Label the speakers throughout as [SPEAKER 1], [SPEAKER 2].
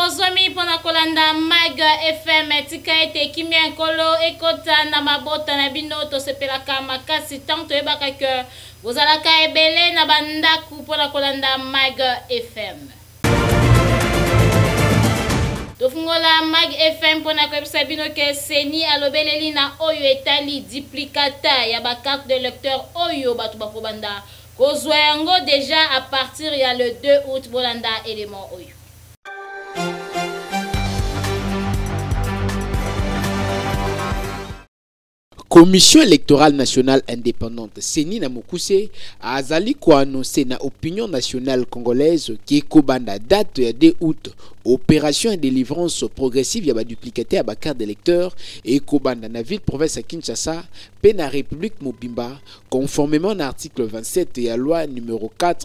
[SPEAKER 1] Bozwami mpo na kolanda Mag FM. Tika ete kimia ya Nkolo ekota na mabota na bino. Tosepelaka makasi ntango toyebaka ke bozalaka ebele na bandako mpo na kolanda Mag FM. Tofungola Mag FM mpo na koyebisa bino ke CENI alobeleli na oyo etali duplicata ya ba carte de lecteur oyo bato bakobanda kozwa yango dejà à partir ya le 2 août. Bolanda element oyo.
[SPEAKER 2] Commission électorale nationale indépendante CENI na mokuse azali koannonce na opinion nationale congolaise ke kobanda date ya 2 août opération ya délivrance progressive ya baduplicataire ya bacarte d'électeur ekobanda na ville province ya Kinshasa mpe na République mobimba conformément na article 27 ya loi numéro 4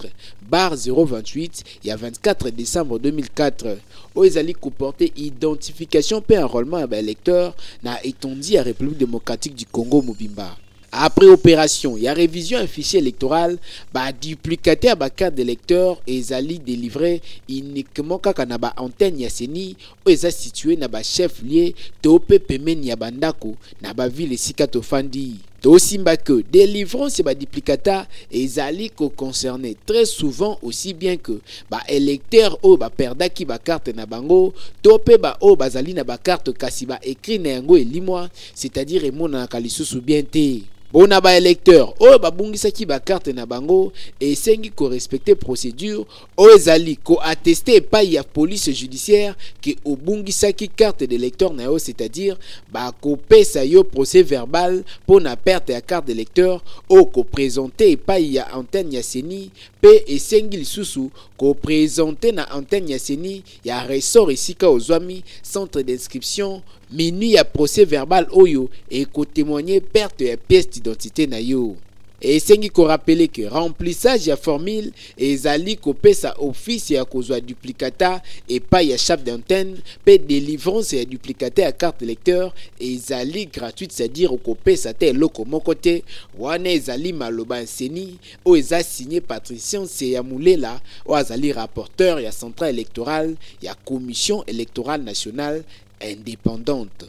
[SPEAKER 2] barre 028 ya 24 décembre 2004 oyo ezali koporte identification mpe enrôlement ya baélecteur na étendue ya République démocratique du Congo mobimba. Après opération ya révision ya fichier électoral, baduplicataire ya bacarte d'électeur ezali délivré uniquement kaka na baantenne ya CENI oyo eza situé na bachef lieu to mpe pembeni ya bandako na bavile esika tofandi. Tosimba que délivrance ya baduplicata ezali koconcerne très souvent aussi bien que baélecteur oyo baperdaki bacarte na bango to mpe baoyo bazali na bacarte kasi baécrit na yango elimwa, c'est-à-dire emonanaka lisusu bien te. Mpona baélecteur oyo babungisaki bacarte na bango, esengi korespecte procédure oyo ezali koatteste epai ya police judiciaire ke obungisaki carte d'électeur na yo, c'est-à-dire bakopesa yo procès verbal mpo na perte ya carte d'électeur oyo koprésente epai ya antenne ya CENI, mpe esengi lisusu koprésente na antenne ya CENI ya ressort esika ozwami centre d'inscription menu ya procès verbal oyo ekotémoigne perte ya pièce d'identité na yo. Esengi korappeler ke remplissage ya formule ezali kopesa office ya kozwa duplicata epai ya chef d'antenne, mpe délivrance ya duplicata ya carte lecteur ezali gratuite, c'est-à-dire okopesa te eloko moko te. Wana ezali maloba ya CENI oyo eza signé Patricien Seya Mulela, oyo azali rapporteur ya centrale électorale ya Commission électorale nationale indépendante.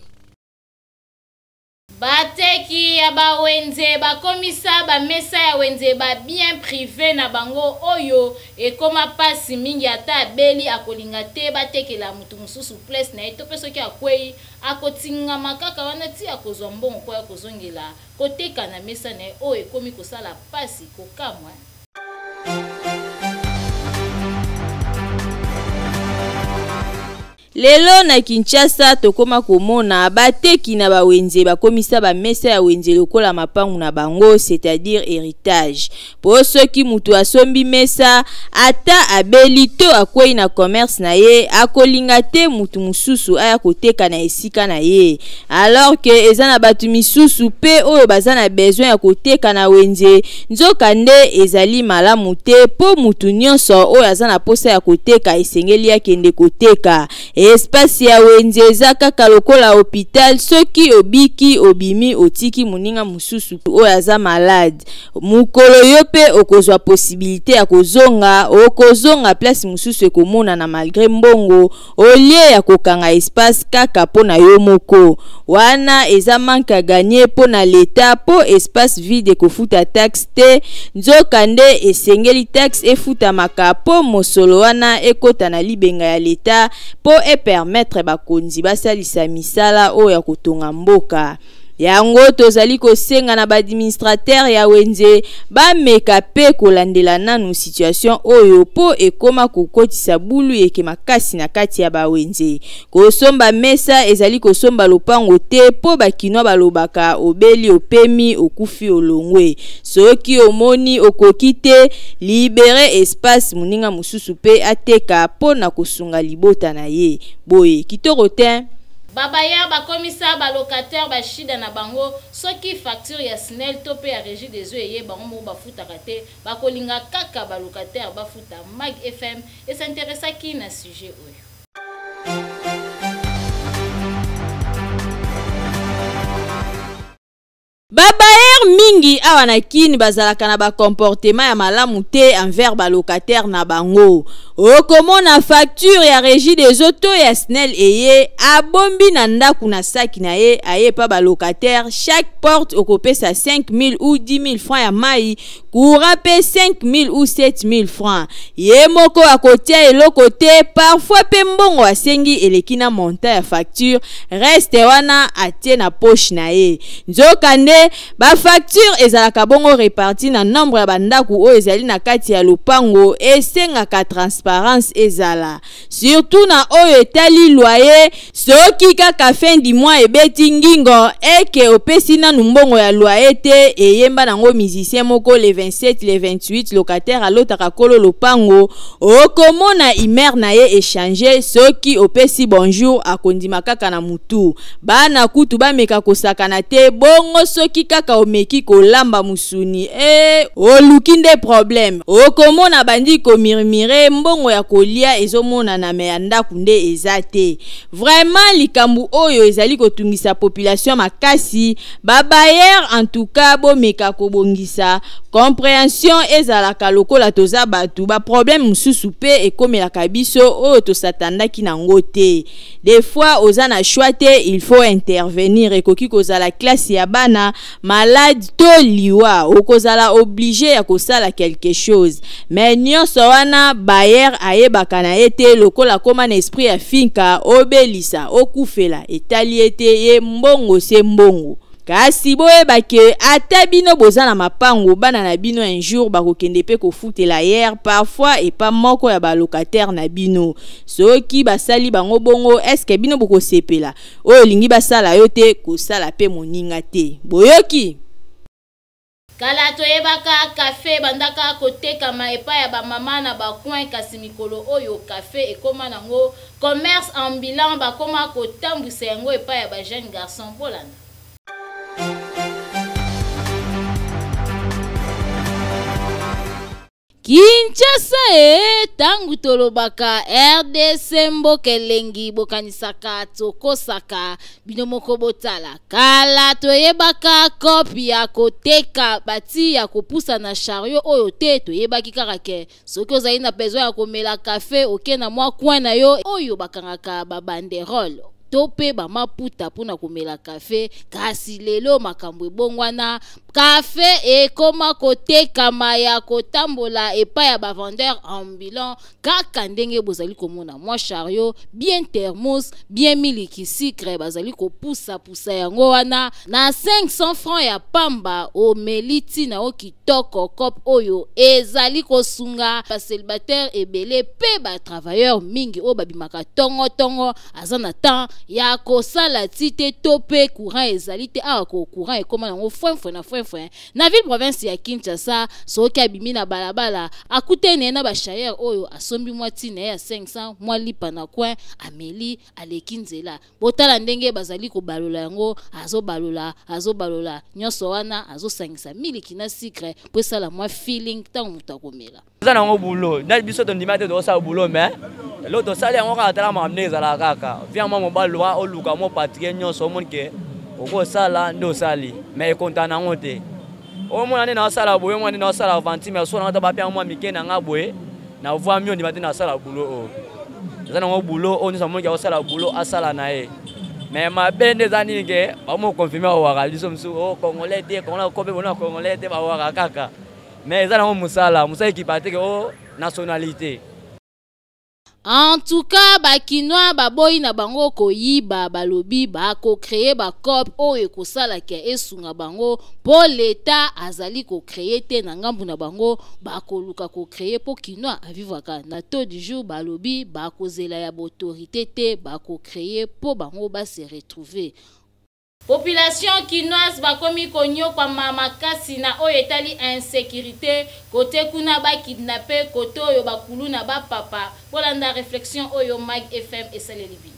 [SPEAKER 1] Bateki ya bawenze bakomisa bamesa ya wenze babien privé na bango oyo ekoma mpasi mingi. Ata abeli, akolinga te batekela motu mosusu place na ye, to mpe soki akwei, akotingama kaka wana ti akozwa mbongo mpo ya kozongela koteka na mesa na ye oyo ekomi kosala mpasi kokamwa.
[SPEAKER 3] Lelo na Kinshasa tokoma komona bateki na bawenze bakomisa bamesa ya wenze lokola mapangu na bango, c'est-à-dire héritage. Po soki mutu asombi mesa, ata abeli to akwei na commerce na ye, akolinga te mutu mosusu aya koteka na esika na ye, alors que eza na bato misusu mpe oyo baza na besoin ya koteka na wenze. Nzoka nde ezali malamu te, mpo mutu nyonso oyo aza na posa ya koteka esengeli akende koteka. Espace ya wenze eza kaka lokola hôpital: soki obiki, obimi, otiki moninga mosusu oyo aza malade. Mokolo yo mpe okozwa possibilité ya kozonga, okozonga place mosusu ekomonana malgré mbongo, au lieu ya kokanga espace kaka mpo na yo moko. Wana eza manque à gagner mpo na leta, mpo espace vide ekofuta taxe te. Nzoka nde esengeli taxe efutamaka mpo mosolo wana ekɔta na libenga ya leta, mpo epermettre bakonzi basalisa misala oyo ya kotonga mboka. Yango tozali kosenga na baadministrateur ya wenze bameka mpe kolandela nanu situation oyo, mpo ekóma kokotisa bulu yeke makasi na kati ya bawenze. Kosomba mesa ezali kosomba lopango te, mpo bakinwa balobaka: obeli opemi, okufi olongwe. Soki omoni okoki te, libérer espace, moninga mosusu mpe ateka mpo na kosunga libota na ye. Boye kitoko te.
[SPEAKER 1] Babailleurs bakomisa balocataire bashida na bango. Soki facture ya SNEL to mpe ya Régie des eaux eye, bango moko bafutaka te, bakolinga kaka balocataire bafuta. Mag FM es'intéressaki na sujet oyo.
[SPEAKER 3] Babailleurs mingi. Mingi awa na Kin bazalaka na ba comportement ya malamu te envers ba locataires na bango. Okomona facture ya Regie des eaux to ya SNEL eye abombi na ndaku na saki na ye aye pa ba locataires, chaque porte okopesa 5000 ou 10000 francs ya mayi, courant pe 5000 ou 7000 francs. Ye moko akotia eloko te, parfois pe mbongo asengi eleki na montant ya facture, reste wana atie na poche na ye. Nzokande ba facture ezalaka bongo reparti na nombre ya bandako oyo ezali na kati ya lopango, esengaka transparence ezala surtout na oyo etali loyer. Soki kaka fin du mois ebeti ngingo eke opesi nanu mbongo ya loyer te, eyemba nango musicien moko le 27 le 28 locataire alotaka kolo lopango, okomona humeur na ye echange. Soki opesi bonjour akondima kaka na mutu. Bana kutu bameka kosakana te, bongo soki kaka omeki kolamba musuni e oluki nde problème. Okomona bandi komurmure, mbongo ya kolia ezomonana me ya ndako nde eza te. Vraiment likambo oyo ezali kotungisa population makasi. Ba bailleur en tout cas bomeka kobongisa compréhension, ezalaka lokola toza bato, ba problème mosusu mpe ekomelaka biso oyo tosatandaki nango te. Des fois oza na choix te, il faut intervenir. Ekoki kozala classe ya bana, malade to liwa, okozala obligé ya kosala quelque chose. Mais nyonso wana bailleur ayebaka na ye te, lokola akóma na esprit ya finka, obelisa okufela etali ye te, ye mbongo se mbongo. Kasi boyeba ke ata bino boza na mapango, bana na bino un jour bakokende mpe kofutela hier parfois epa moko ya balocataire na bino. Soki basali bango bongo, eske bino bokosepela? Oyo olingi basala yo te, kosala mpe moninga te. Boyoki?
[SPEAKER 1] Kala toyebaka kafe ebandaka kotekama epai ya bamama na bacoin, kasi mikolo oyo kafe ekóma nango commerce ambulant, bakóma kotambwisa yango epai ya bajeune garçon. Bolanda. Kinshasa e, ntango tolobaka RDC mboka elengi, bokanisaka tokosaka bino moko. Botala, kala toyebaka kope ya koteka bati ya kopusa na chariot oyo te. Toyebaki kaka ke soki ozali na besoin ya komela kafe, oke na mwa coin na yo oyo bakangaka babanderole to mpe bamaputa mpona komela kafe. Kasi lelo makambo ebongwana, kafe ekoma kotekama ya kotambola epai ya bavendeur ambulant, kaka ndenge bozali komona mwa chariot bien thermos, bien miliki, sucre, bazali kopusapusa yango wana na 500 francs ya pamba. Omeli ntina o kitoko. Cope oyo ezali kosunga bacélibataire ebele mpe batravailleur mingi oyo babimaka ntongo-ntongo, aza na temps ya kosala ti te to mpe courant ezali te. Awa ko courant ekóma yango fwefwe na fwefwe na ville province ya Kinshasa. Soki abimi na balabala, akutani ye na bachayeur oyo asombi mwa ntina ye ya 500, mwa lipa na coin, ameli, aleki nzela. Botala ndenge bazali kobalola yango, azobalola, azobalola nyonso wana, azosangisa miliki na sucre mpo esala mwa feeling ntango moto akomela.
[SPEAKER 4] Eza nango boulot na biso, tondima te, tokosala boulot, mais eloko tosali yango kaka. Tala makambo ndenge ezalaka kaka via mwa mobali wa oluka mo patrie nyonso, omoni ke okosala nde osali, mais ekontana nango te. Omona nde naosala boye, omona nde naosala aventure, mais so nanga to bapia mwa mike na nga boye na voi mi ondima te. Nasala boulot oyo eza nango boulot oyo nyonso amoniki akosala boulot, asala na ye. Mais mabe nde eza nini? Ke bamo confirme bawaka biso mosusu o congolais te, congolais kope bona congolais te, bawaka kaka. Mais eza nango mosala, mosala ekipa te ke o nationalité.
[SPEAKER 1] En tout cas, bakinois baboyi na bango koyiba. Balobi bakocréer bacope oyo ekosalaka esunga bango, mpo leta azali kocréer te na ngambu na bango, bakoluka kocréer mpo kinois avivaka na taux du jour. Balobi bakozela ya baautorité te, bakocréer mpo bango base retrouver. Population kinoise bakomi konyokwama makasi na oyo etali insécurité, kote kuna bakidnape, kote oyo bakulu na bapapa. Kolanda réflexion oyo Mag FM esaleli bino.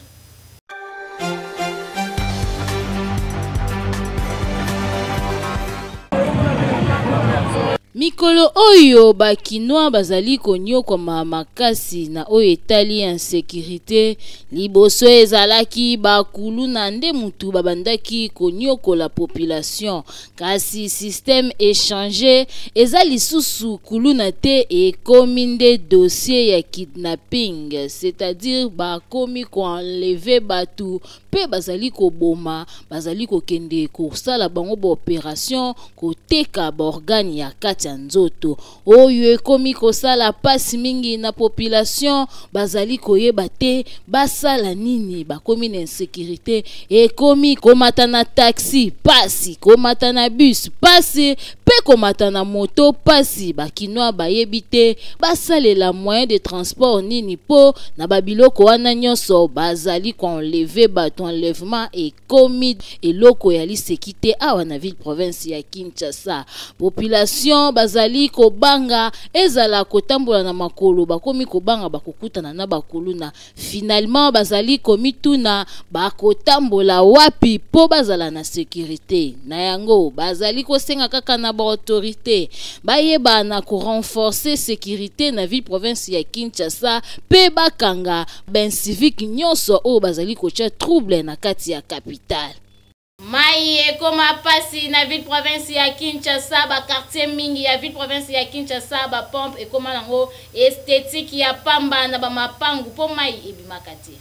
[SPEAKER 1] Mikolo oyo ba kinois bazali konyokwama makasi na oyo etali insecurite. Liboso ezalaki ba kuluna nde mutu babandaki konyokola population, kasi système echanger, eza lisusu kuluna te, ekomi nde dossier ya kidnapping, c'est-à-dire bakomi ko enlever batu mpe bazali koboma, bazali kokende kosala bango ba operation, koteka ba organe ya kati ya nzoto. Oyo ekomi kosala pasi mingi na population, bazali koyeba te basala nini, bakomi na insécurité, ekomi komata na taxi pasi, komata na bus pasi, pe komata na moto pasi. Ba kinois bayebi te basalela moyen de transport nini po na ba biloko wana nyonso bazali koenlever bato. Enlèvement ekomi eloko ya liseki te awa na ville province ya Kinshasa. Population bazali kobanga, ezala kotambola na makolo, bakomi kobanga bakokutana na bakuluna. Finalement bazali komituna bakotambola wapi po bazala na sécurité. Na yango bazali kosenga kaka na ba autorité bayeba na korenforcer sécurité na ville province ya Kinshasa pe bakanga ben civique nyonso oyo bazali kotia trouble na kati ya capitale. Mai ekoma pasi na ville province ya Kinshasa, ba quartier mingi ya ville province ya Kinshasa ba pompe ekoma nango esthétique ya pamba na ba mapangu po mai ebimaka te.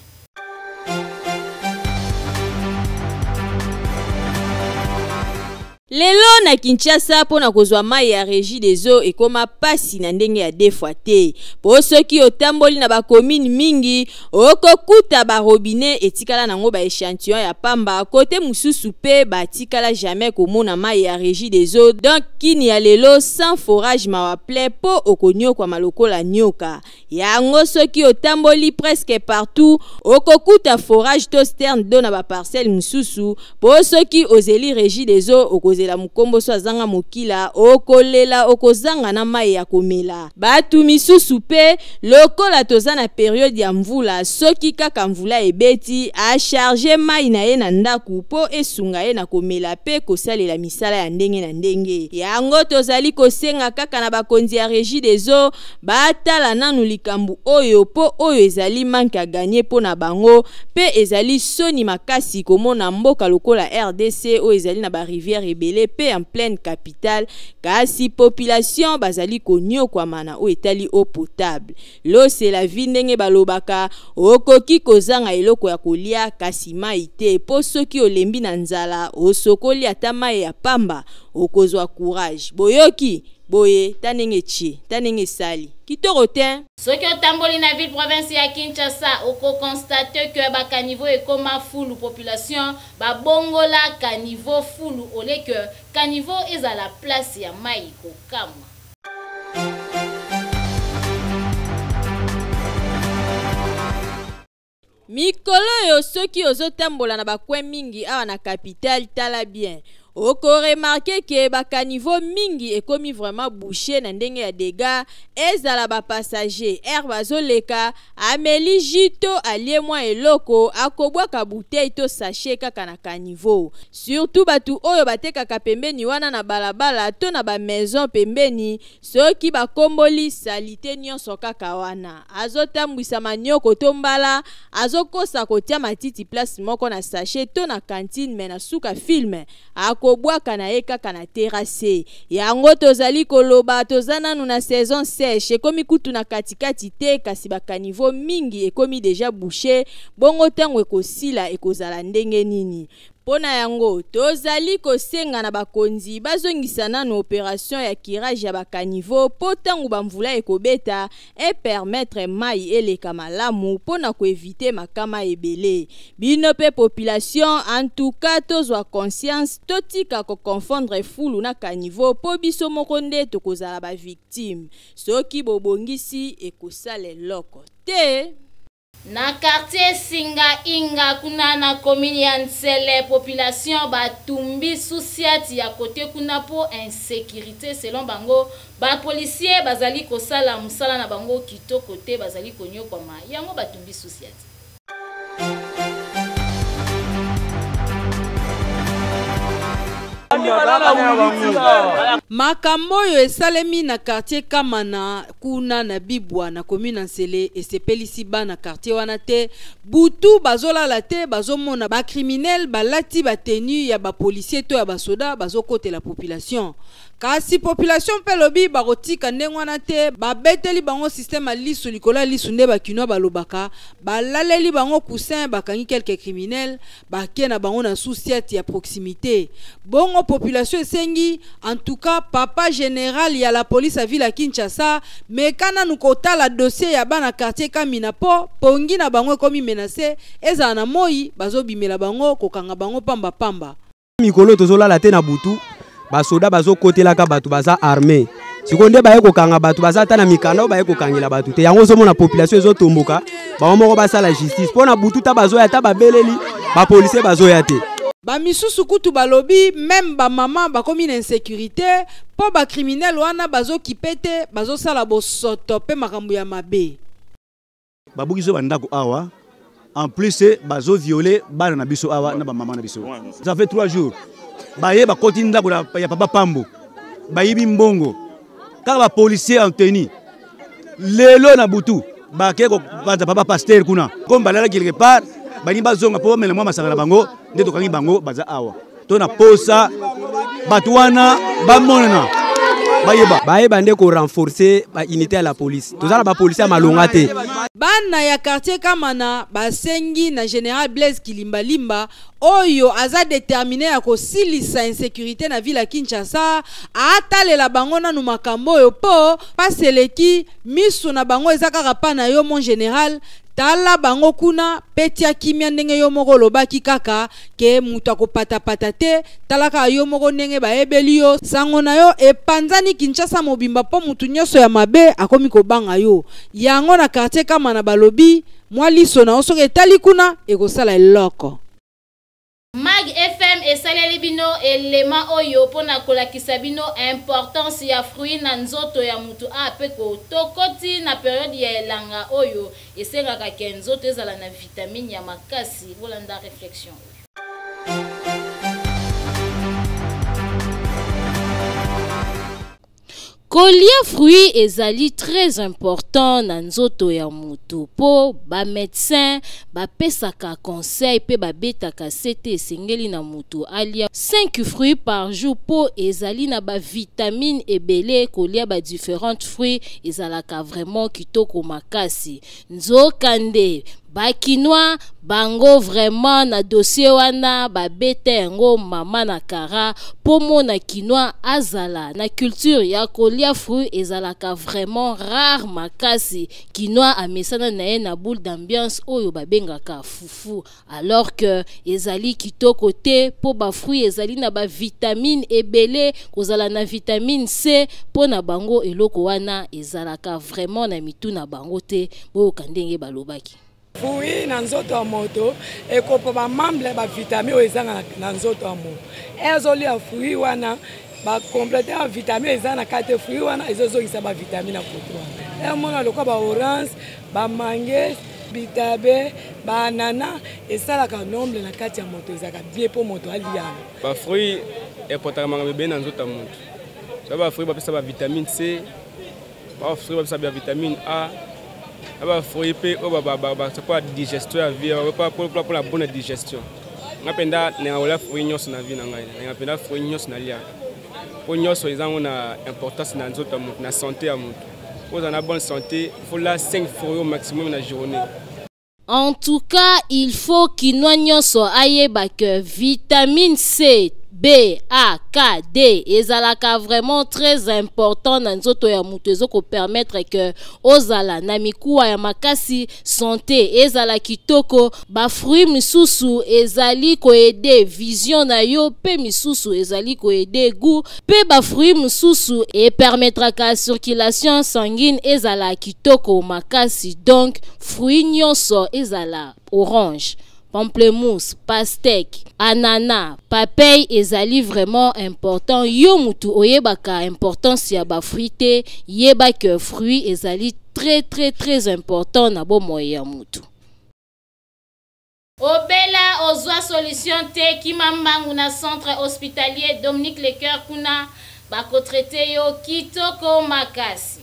[SPEAKER 3] Lelo na Kinshasa mpo na kozwa mai ya Régie des eaux ekoma pasi na ndenge ya deux fois te. Po soki otamboli na ba commune mingi okokuta ba robinet etikala nango ba échantillon ya pamba, kote mosusu pe batikala jamais komona mai ya Régie des eaux. Donc kini ya lelo sans forage mawa plein po okonyokwama lokola nyoka. Yango soki otamboli presque partout okokuta forage to citerne d'eau na ba parcelle mosusu. Po soki ozeli Régie des eaux okozela mokombo so azanga mokila, okolela okozanga na mai ya komela. Batu misusu pe lokola toza na période ya mvula, soki kaka mvula ebeti a charger mai na ye na ndaku po esunga ye na komela pe kosalela misala ya ndenge na ndenge. Yango tozali kosenga kaka na bakonzi ya Régie des eaux batala nanu likambo oyo, po oyo ezali manque à gagner po na bango, pe ezali soni makasi komona mboka lokola RDC oyo ezali na ba rivière ebele pe en pleine capitale, kasi population bazali konyokwama na oyo etali eau potable. L'eau c'est la vie ndenge balobaka, okoki kozanga eloko ya kolia kasi mai te, po soki olembi na nzala osokoli ata mai ya pamba okozwa courage. Boyoki boye ta ndenge tie ta ndenge esali kitoko te.
[SPEAKER 1] Soki otamboli na ville province ya Kinshasa okoconstate que ba caniveau ekoma fulu, population babongola caniveau fulu ole que caniveau ezala place ya mai kokamwa.
[SPEAKER 3] Mikolo oyo soki ozotambola na bakwe mingi awa na capitale, tala bien okoremarke ke bakaniveau mingi ekomi vraiment bouché na ndenge ya dégâts. Ezala ba passager air bazoleka ameli jus to alie mwa eloko akobwaka bouteille to sachet kaka na caniveau. Surtout batu oyo batekaka pembeni wana na balabala to na ba maison pembeni, soki bakomboli salite nyonso kaka wana. Azotambwisa manioko to mbala, azokosa kotia matiti place moko na sachet to na cantine, me na suka filme akobwaka na ye kaka na terrasse. Yango tozali koloba toza nanu na saison sèche, ekomi kutu na katikati te, kasi ba caniveau mingi ekomi déjà bouché. Bongo ntango ekosila ekozala ndenge nini? Mpona yango tozali kosenga na bakonzi bazongisa nanu opération ya curage ya bakaniveau, po ntango bamvula ekobeta epermettre mai eleka malamu mpona koevite makama ebele. Bino pe population en tout cas tozwa conscience, totika koconfondre fulu na caniveau, po biso moko nde tokozala ba victime. Soki bobongisi ekosala eloko te.
[SPEAKER 1] Na quartier Singa Inga kuna na commune ya Nsele, population batumbi sous-ciat ya kote kuna po insécurité selon bango. Ba policier bazali kosala mosala na bango kitoko te, bazali konyokwama, yango batumbi sous-ciat.
[SPEAKER 5] Makambo oyo esalemi na quartier Kamana kuna na Bibwa na commune ya Nsele esepelisi bana quartier wana te. Butu bazolala te, bazomona ba criminels balati ba tenue ya ba policiers to ya basoda bazokotela population. Kasi population mpe elobi bakotika ndenge wana te. Babeteli bango système ya lisu likolo ya lisu nde bakinois balobaka, balaleli bango coussin, bakangi quelques criminels, bake na bango na sous-ciat ya proximité. Bongo population esengi en tout cas papa général ya la police ya ville ya Kinshasa meka nanu kotala dossier ya bana quartier Kamina po pongi na bango ekomi menace, ezala na moi bazobimela bango kokanga bango pamba pamba.
[SPEAKER 6] Mikolo tozolala te na butu, basoda bazokotelaka bato baza armé. Sikoyo nde baye kokanga bato baza ata na mikanda oyo baye kokangela bato te. Yango ozomona population ezotomboka, bango moko basala justice mpo na butu ta bazoya, ata babeleli bapolisier bazoya te.
[SPEAKER 5] Bamisusu kutu balobi même bamama bakomi na insécurité mpo bacriminel wana bazokipe te, bazosala bosoto mpe makambo ya mabe.
[SPEAKER 7] Babuki biso bandako awa, en plus bazoviole bana na biso awa na bamama na biso. Ça fait 3 jours baye bakoti ndako ya papa Pambo, bayibi mbongo kaka bapolisier en tenue. Lelo na butu bake kopanza papa pasteur kuna, comme balala quelque part, balingi bazonga mpo bamela mwa masanga na bango, nde tokangi bango baza awa. To na posa bato wana bamonana, bayeba
[SPEAKER 6] bayeba nde korenforcer baunité ya la police. Toza na bapolisier ya malonga te.
[SPEAKER 5] Bana ya quartier Kamana basengi na général Blaise Kilimbalimba oyo aza déterminé ya kosilisa insécurité na ville ya Kinshasa, atalela bango nanu makambo oyo po pasi eleki miso na bango eza kaka pa na yo mon général. Tala bango kuna pe tia kimia ndenge yo moko olobaki kaka ke moto akopatapata te. Tala kaka yo moko ndenge bayebeli yo, sango na yo epanzani Kinshasa mobimba mpo motu nyonso ya mabe akomi kobanga yo. Yango na quartier Kamana balobi mwa liso na yo soki etali kuna ekosala eloko.
[SPEAKER 1] Mag FM esaleli bino elema oyo mpona kolakisa bino importance ya fruit na nzoto ya mutu. A pe ko tokoti na période ya elanga oyo esengaka ke nzoto ezala na vitamine ya makasi. Bolanda réflexion oyo. Kolia fruit ezali très important na nzoto ya mutu po ba médecin bapesaka conseil pe babetaka sete esengeli na mutu alia 5 fruits par jour po ezali na ba vitamine ebele. Kolia ba différentes fruits ezalaka vraiment kitoko makasi. Nzokande bakinois bango vraiment na dossier wana babeta yango mama na kara po mona kinois azala na culture ya kolia fruit ezalaka vraiment rare makasi. Kinois amesana na ye na boule d'ambiance oyo babengaka fufu, alors que ezali kitoko te po ba fruit ezali na ba vitamine ebele, kozala na vitamine C po na bango eloko wana ezalaka vraiment na mitu na bango te. Boyoka ndenge balobaki.
[SPEAKER 8] Fruit na nzoto ya moto ekopa bamembre ba vitamine oyo ezanga na nzoto ya moto. Ezolia fruit wana bakomplete ya vitamine eza na kati ya fruit wana, ezozongisa bavitamine na moto wana. Emona lokola ba orange, bamangue, bitabe, baanana esalaka nombre na kati ya moto, ezalaka bien mpo moto alia yango.
[SPEAKER 9] Bafruit epotaka makambo ebele na nzoto ya moto. So bafruit bapesa ba vitamine C, bafruit bapesa ba vitamine A, na bafruit mpe oyo mpo ya digestion ya vie, mpo na bonne digestion. Nga mpenza nanga kolia fruit nyonso na vie na ngai, nanga mpenza fruit nyonso naliaka mpo nyonso eza ngo na importance na nzoto ya moto, na santé ya moto. Po ozala na bonne santé, faut la 5 fruits au maximum na journée.
[SPEAKER 1] En tout cas, il faut kinois nyonso ayeba que vitamine C, B, A, K, D ezalaka vraiment très important na nzoto ya moto, ezokopermettre que ozala na mikuwa ya makasi, santé ezala kitoko. Bafruit misusu ezali koaider vision na yo, mpe misusu ezali koaider goût, mpe bafruit mosusu epermettraka circulation sanguine ezala kitoko makasi. Donc fruit nyonso ezala orange, pamplemousse, pastèque, ananas, papaye ezali vraiment important. Yo mutu oyebaka importance ya bafruit te, yeba que fruit ezali très très très important na bomoi ya mutu. Obela. Obela ozwa solution te, kima mbangu na centre hospitalier Dominique Lecoeur, kuna bakotraite yo kitoko makasi.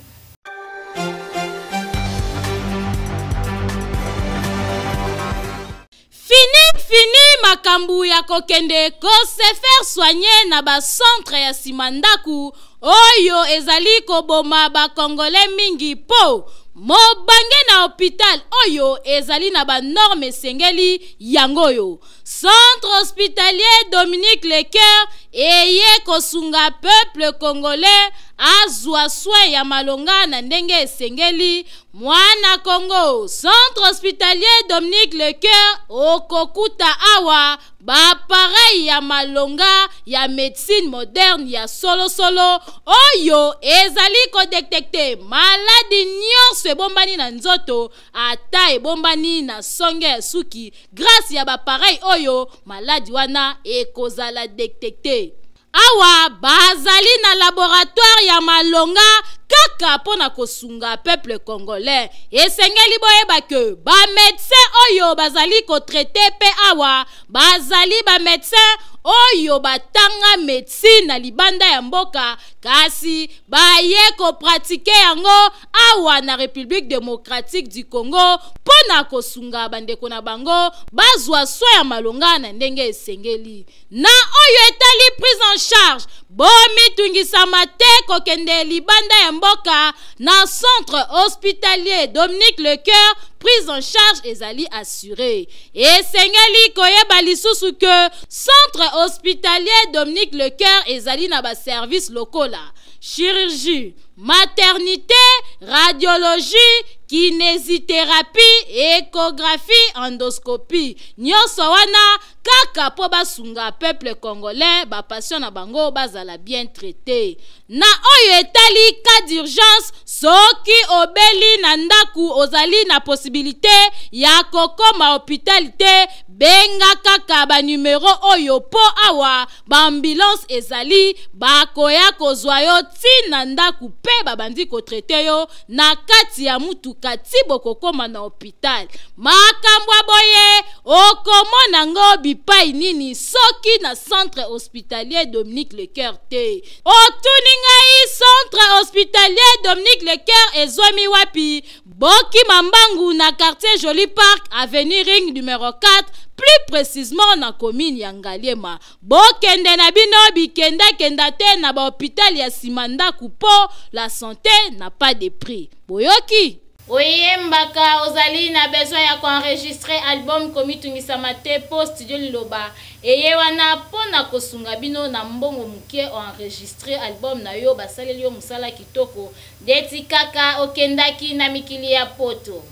[SPEAKER 1] Fini fini makambo ya kokende ko se faire soigner na ba centre ya nsima ndaku oyo ezali koboma ba Congolais mingi, po mobange na hôpital oyo ezali na ba norme esengeli. Yango oyo centre hospitalier Dominique Lecoeur eye kosunga peuple congolais azwa soin ya malonga na ndenge esengeli. Mwana Congo, centre hospitalier Dominique Lecoeur, okokuta awa baappareil ya malonga ya médecine moderne ya solosolo oyo ezali kodetecte maladi nyonso ebombani na nzoto, ata ebombani na songe ya suki. Grâce ya baappareil oyo, maladi wana ekozala detecte. Awa bazali na laboratoire ya malonga kaka mpo na kosunga peuple congolais. Esengeli boyeba ke bamédecin oyo bazali kotraite mpe awa bazali bamédecin oyo batanga médecine na libanda ya mboka, kasi baye kopratike yango awa na République démocratique du Congo mpo na kosunga bandeko na bango bazwa soin ya malonga na ndenge esengeli. Na oyo etali prise en charge, bomitungisama te kokende libanda ya mboka. Na centre hospitalier Dominique Lecoeur, prise en charge ezali assuré. Esengeli koyeba lisusu ke centre hospitalier Dominique Lecoeur ezali na baservice lokola chirurgie, maternité, radiologie, kinésithérapie, échographie, endoscopie. Nyonso wana kaka mpo basunga peuple congolais, bapatient na bango bazala bien traité. Na oyo etali cas d'urgence, soki obeli na ndaku, ozali na possibilité ya kokoma hôpital te, benga kaka banumero oyo, mpo awa baambulance ezali, bakoya kozwa yo ntina ndako mpe babandi kotraite yo na kati ya mutuka ti bokokóma na hôpital. Makambo ya boye okomona ngo bipai nini soki na centre hospitalier Dominique Lecoeur te? Otuni ngai, centre hospitalier Dominique Lecoeur ezwami wapi? Bokima mbangu na quartier Joli Park, avenue Ring numéro 4, plus précisément na commune ya Ngaliema. Bokende na bino bikendakenda te na bahôpital ya nsima ndako, mpo la santé n'a pas de prix. Boyoki? Oyembaka, ozali na besoin ya koenregistre album, komitungisama te, mpo studio Liloba eye wana mpo na kosunga bino na mbongo moke. Oenregistre album na yo, basaleli yo mosala kitoko ndeti kaka okendaki na mikili ya poto.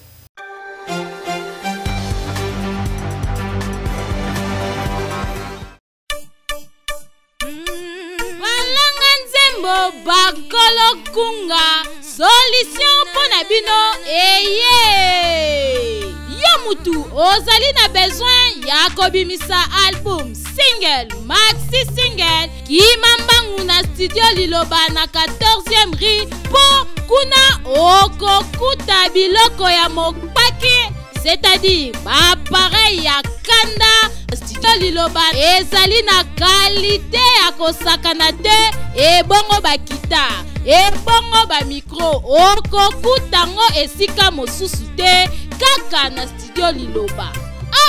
[SPEAKER 1] Balanga nzembo, bakolo kunga, solution mpo na bino eye. Yo mutu ozali na besoin ya kobimisa album, single, maxi single, kima mbangu na studio Liloba na 14e rue, mpo kuna okokuta biloko ya mopaki, c'est-à-dire baappareil ya kanda. Studio Liloba ezali na qualité ya kosakana te. Ebongo bakita, ebongo bamicro, okokuta ngo esika mosusu te, kaka na studio Liloba.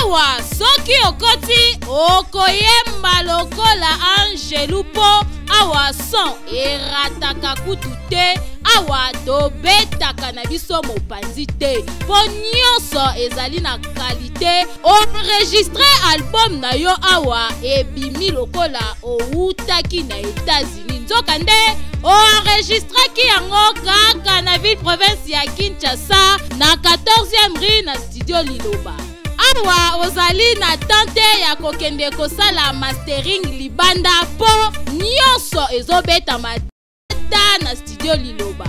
[SPEAKER 1] Awa soki okoti, okoyemba lokola angelu, mpo awa son erataka kutu te. Awa tobetaka na biso mopanzi te, mpo nyonso ezali na qualité. Enregistre album na yo awa, ebimi lokola owutaki na États-Unis, nzokande oenregistraki yango kaka na ville province ya Kinshasa, na 14e rue, na studio Liloba. Awa ozali na tante ya kokende kosala mastering libanda, mpo nyonso ezobetama ta na studio Liloba.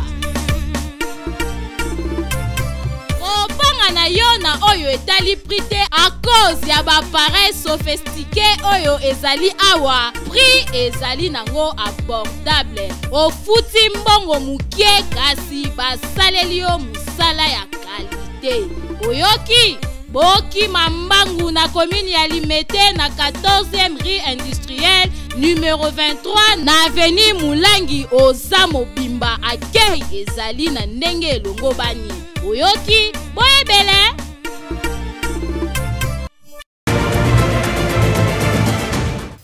[SPEAKER 1] Kobanga na yo na oyo etali prix te, à cause ya baappareil sophistiqué oyo ezali awa, prix ezali nango abordable. Ofuti mbongo moke, kasi basaleli yo mosala ya qualité. Oyoki? Bokima mbangu na commune ya Limete na 14e rue industrielle numero 23 na avenue Mulangi. Oza mobimba, accueil ezali na ndenge elongobani. Oyoki boyebele.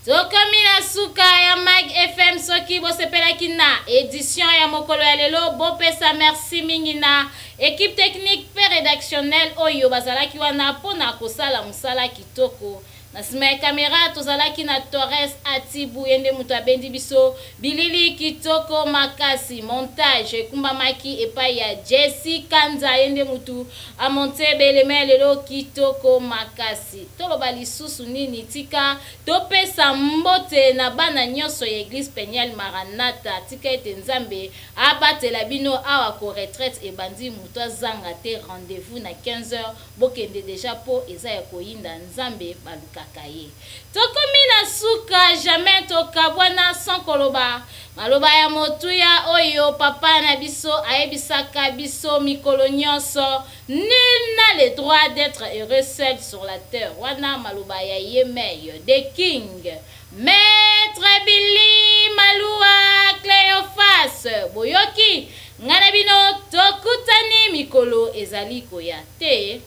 [SPEAKER 1] Tokomi na suka ya Mag FM. Soki bosepelaki na edition ya mokolo ya lelo, bopesa merci mingi na équipe technique mpe rédactionnelle oyo bazalaki wana mpona kosala mosala kitoko. Na nsima ya kamera tozalaki na Torres Atibu, ye nde moto abendi biso bilili kitoko makasi. Montage ekumbamaki epai ya Jesse Kanza, ye nde motu amonte belema ya lelo kitoko makasi. Toloba lisusu nini? Tika topesa mbote na bana nyonso ya Eglise Peniel Maranatha. Tika ete Nzambe abatela bino. Awa ko retraite ebandi, moto azanga te rendez-vous na 15h. Bokende deja mpo eza ya koyinda. Nzambe balukaka ye. Tokomi na suka, jamais tokabwana sans koloba maloba ya motuya oyo papa na biso ayebisaka biso mikolo nyonso: "Nul n'a le droit d'être heureux seul sur la terre." Wana maloba ya ye mei the King, Maître Billy Malua Cléophas. Boyoki ngai na bino, tokutani mikolo ezali koya te.